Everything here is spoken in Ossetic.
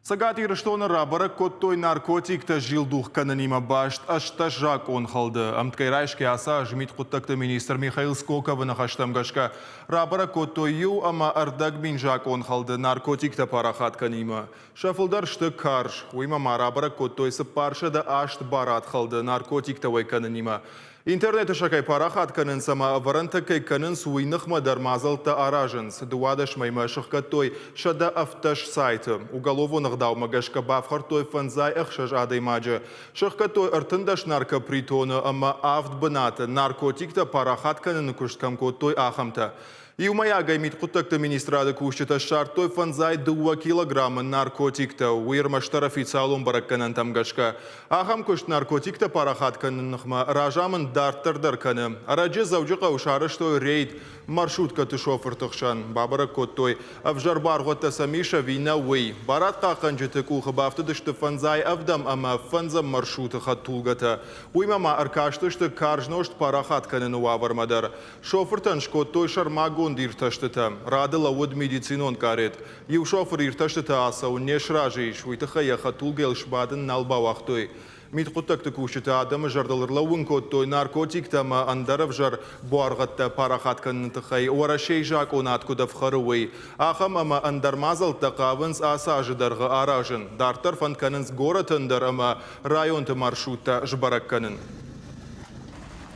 Цӕгат Ирыстоны рабӕрӕг кодтой наркотиктӕ зилдух кӕнынимӕ баст 18 закъонхӕлды. Ӕмткӕй райсгӕ ацы аз мидхъуыддӕгты министр Михаил Скоковы ныхӕстӕм гӕсгӕ рабӕрӕг кодтой 1,25 мин закъонхӕлды наркотиктӕ парахат кӕнимӕ. Сӕ фылдӕр сты карз. Уыимӕ ма рабӕрӕг кодтой 408 барадхӕлды наркотиктӕ уӕй кӕнынимӕ. Интернеты сӕ кӕй парахат кӕнынц ӕмӕ ӕвӕрӕнтӕ кӕй кӕнынц, уый ныхмӕ дӕр мадзӕлттӕ аразынц. 12 мӕймӕ сыхгӕдтой 117 сайты. Уголовон ӕгъдаумӕ гӕсгӕ бафхӕрдтой 56 адӕймаджы. Сыхгӕдтой 13 наркопритоны ӕмӕ авд бынаты, наркотиктӕ парахат кӕныны куыст кӕм кодтой, ахӕмтӕ. Иумӕйагӕй мидхъуыддӕгты министрады кусджытӕ ссардтой 52 килограммы наркотиктӕ, уый ӕрмӕстдӕр официалон бӕрӕггӕнӕнтӕм гӕсгӕ. Ахӕм куыст наркотиктӕ парахат кӕныны ныхмӕ разамынд дарддӕр дӕр кӕны. Ӕрӕджы Дзӕуджыхъӕуы сарӕзтой рейд маршруткӕты шофырты хсӕн. Бабӕрӕг кодтой, ӕвзӕр баргъуӕдтӕ сӕм ис ӕви нӕ, уый. Барадхъахъхъӕнджыты къухы бафтыдысты фӕндзай ӕвдӕм ӕмӕ фӕндзӕм маршруты хӕдтулгӕтӕ. Уыимӕ ма ӕркастысты карз нозт парахат кӕныны уавӕрмӕ дӕр. Шофыртӕн скодтой сӕрмагонд иртӕстытӕ. Рады лӕууыд медицинон къарет. Иу шофыр иртӕстытӕ ацӕуын не сразы ис, уый тыххӕй йӕ хӕдтулгӕйыл сбадын нал бауагътой. Мидхъуыддӕгты кусджытӕ адӕмы зӕрдыл ӕрлӕууын кодтой, наркотиктӕ ӕмӕ ӕндӕр ӕвзӕр буаргъӕдтӕ парахат кӕныны тыххӕй Уӕрӕсейы закъонад куыд ӕфхӕры, уый. Ахӕм ӕмӕ ӕндӕр мадзӕлттӕ хъавынц ацы азы дӕргъы аразын. Дарддӕр фӕнд кӕнынц горӕты ӕндӕр ӕмӕ районты маршруттӕ сбӕрӕг кӕнын.